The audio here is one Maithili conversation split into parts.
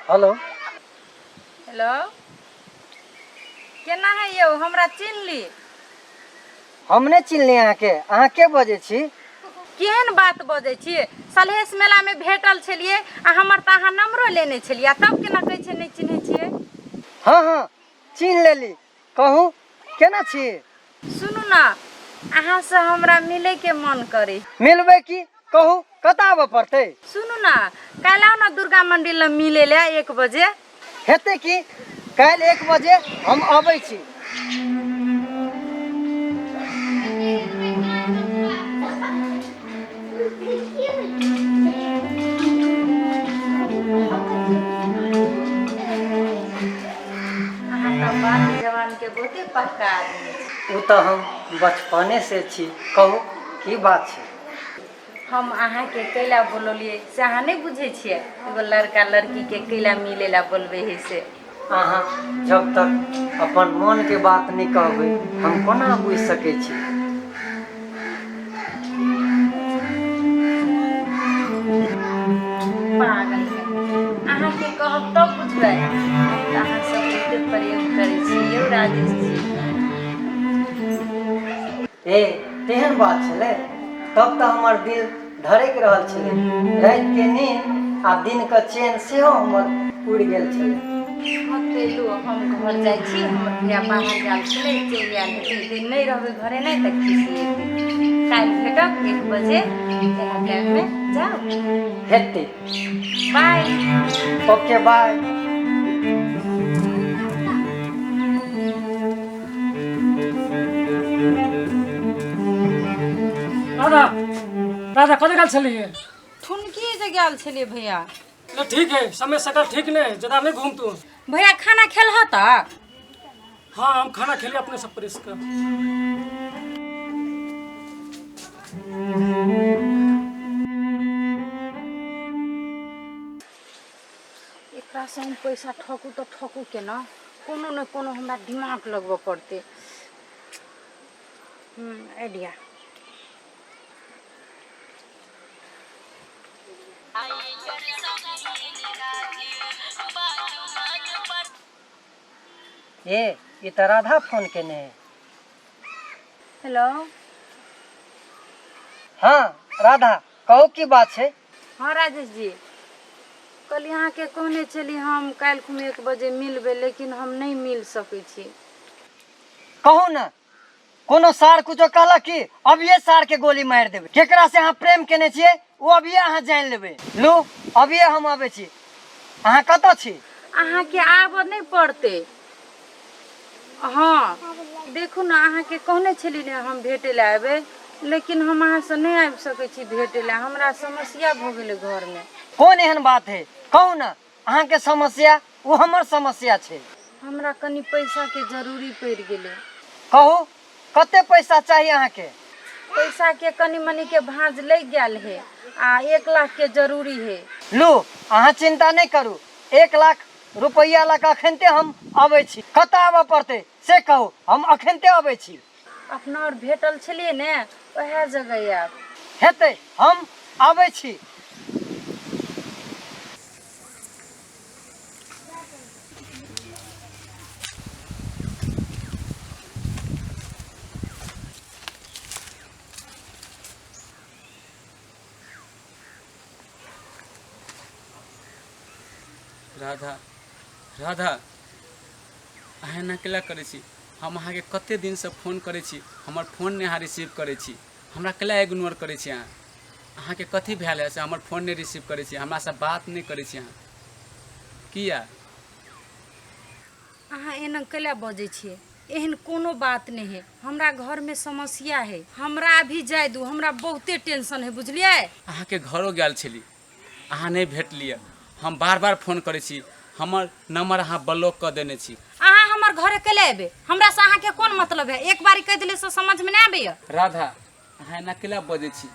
हेलो। हेलो, केना है यौ, हमरा चिन्हली? हम नहि चिन्हली अहाँके, अहाँ के बजै छी? केहन बात बजै छियै? सलहेश मेलामे भेटल छलियै आ हमर तऽ अहाँ नम्बरो लेने छलियै, आ तब केना कहै छियै नहि चिन्है छियै? हँ हँ, चिन्ह लेली। कहू, केना छी? सुनू ने, अहाँसँ हमरा मिलैके मन करै। मिलबै की? कहू, कतऽ आबऽ पड़तै? सुनू ने, काल्हि आउ ने दुर्गा मंदिर लग मिलै लए 1 बजे। हेतै की, काल्हि 1 बजे हम अबै छी। अहाँ तऽ बात जवानके बहुते पक्का आदमी छी। ओ तऽ हम बचपने से छी। कहू, की बात छै? हम अहाँके कैला बोललियै से अहाँ नहि बुझै छियै? एगो लड़का लड़कीके कैला मिलै लए बोलबै है से? अहाँ जब तक अपन मोनके बात नहि कहबै, हम कोना बुझि सकै छी? पागल है। अहाँके कहब तब बुझबै। तऽ अहाँ सब बहुते प्रेम करै छी यौ राजेश जी। ए, तेहन बात छलै? तब तऽ हमर दिल धड़कि रहल छलै। रातिके नींद आ दिनके चैन सेहो हमर उड़ि गेल छलै। हँ चलू, हम घर जाइ छी। हमर भैया बाहर गेल छलै, चलि आयल हेतै। दिन नहि रहबै घरे नहि तऽ खिसिएतै। काल्हि भेटब 1 बजे इएह टाइममे। जाउ। हेतै। बाय। Okay, by. Radha, Radha, कतऽ गेल छलियै? ठुनकी जे गेल छलियै भैया। ले ठीक है, समय सकल ठीक नहीं, ज्यादा नहीं घूम तू। भैया, खाना खेलह तऽ? हाँ, हम खाना खेलिए अपने सब प्रेस का। एकरासँ हम पैसा ठकू तऽ ठकू केना? कोनो ने कोनो हमरा दिमाग लगबऽ पड़तै। आइडिया। ए, ई तऽ राधा फोन केने है। हेलो। हाँ राधा, कहू, की बात छै? हाँ राजेश जी, कहली अहाँके कहने छली हम काल्हि खुम 1 बजे मिलबै, लेकिन हम नहि मिल सकै छी। कहू ने, कोनो सार कुछो कहलक कि अभिये सार के गोली मारि देबै? केकरा से अहाँ प्रेम केने छियै, ओ अभिये अहाँ जानि लेबै। लू, अभिये हम अबै छी। अहाँ कतऽ छी? अहाँके आबऽ नहि पड़तै। हँ, देखू ने, अहाँके कहने छली ने हम भेटै लए अयबै, लेकिन हम अहाँसँ नहि आबि सकै छी भेटै लए। हमरा समस्या भऽ गेलै घरमे। कोन एहन बात है? कहू ने, अहाँके समस्या ओ हमर समस्या छै। हमरा कनि पैसाके जरूरी पड़ि गेलै। कहू, कते पैसा चाही अहाँके? पैसाके कनि मनिके भाँज लागि गेल है आ 1 लाखके जरूरी है। लू, अहाँ चिंता नहि करू। 1 लाख रुपैआ लऽ कऽ अखनते हम अबै छी। कतऽ आबऽ पड़तै से कहू, हम अखनते अबै छी। अपना आओर भेटल छलियै ने, ओएह जगह आयब। हेतै, हम अबै छी। राधा, राधा, अहाँ एना केला करै छी? हम अहाँके कते दिनसँ फोन करै छी, हमर फोन नहि अहाँ रिसीव करै छी। हमरा केला इग्नोर करै छी अहाँ? अहाँके कथी भेल है से हमर फोन नहि रिसीव करै छी, हमरासँ बात नहि करै छी अहाँ? किया? अहाँ एना कैला बजै छियै? एहन कोनो बात नहि है। हमरा घरमे समस्या है। हमरा अभी जाय दू, हमरा बहुते टेंशन है, बुझलियै? अहाँके घरो गेल छली, अहाँ नहि भेटलियै। हम बार बार फोन करै छी, हमर नंबर अहाँ ब्लॉक कऽ देने छी। अहाँ हमर घरे कैला एबै? हमरा से अहाँके कोन मतलब है? एक बारी कहि देले से समझमे नहि आबैया? राधा, अहाँ एना केला बजै छी?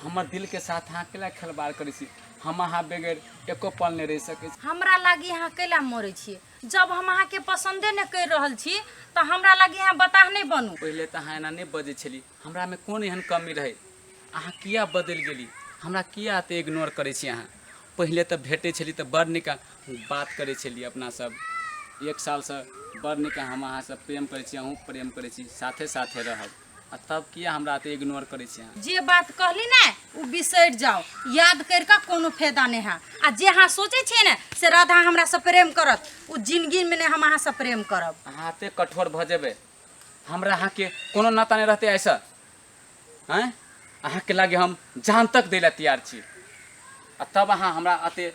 हमर दिलके साथ अहाँ केला खेलबाड़ करै छी? हम अहाँ बगैर एको पल नहि रहि सकै छी। हमरा लागी अहाँ कैला मरै छियै? जब हम अहाँके पसन्दे नहि करि रहल छी तऽ हमरा लागी अहाँ बताह नहि बनू। पहिले तऽ अहाँ एना नहि बजै छली। हमरामे कोन एहन कमी रहै? अहाँ किया बदलि गेली? हमरा किया एते इग्नोर करै छी अहाँ? पहिले तऽ भेटै छली तऽ बड़ नीक बात करै छलियै अपना सब। एक सालसँ बड़ नीक हम अहाँसँ प्रेम करै छी, अहूँ प्रेम करै छी, साथे साथे रहब, आ तब किया हमरा एते इग्नोर करै छी अहाँ? जे बात कहली ने ओ बिसरि जाउ, याद करि कऽ कोनो फायदा नहि है। आ जे अहाँ सोचै छियै ने से राधा हमरासँ प्रेम करत, ओ जिंदगीमे नहि हम अहाँसँ प्रेम करब। अहाँ एते कठोर भऽ जेबै, हमरा अहाँके कोनो नाता नहि रहतै ऐसा? आँय, अहाँके लागे हम जान तक दै लए तैयार छी, आ तब अहाँ हमरा एते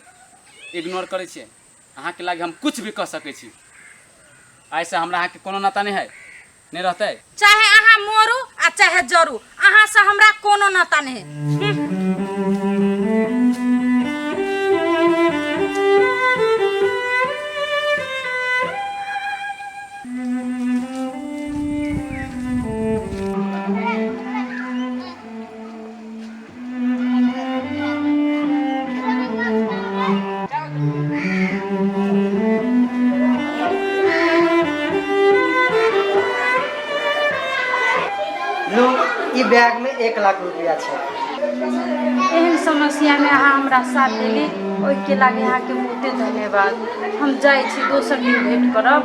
इग्नोर करै छियै? अहाँके लागे हम कुछ भी कऽ सकै छी। आइसँ हमरा अहाँके कोनो नाता नहि है, नहि रहतै। चाहे अहाँ मरू आ चाहे जरू, अहाँसँ हमरा कोनो नाता नहि है। लू, ई बैग में 1 लाख रुपया छै। एहन समस्यामे अहाँ हमरा साथ देली, ओहिके लागे अहाँके बहुते धन्यवाद। हम जाइ छी, दोसर दिन भेंट करब।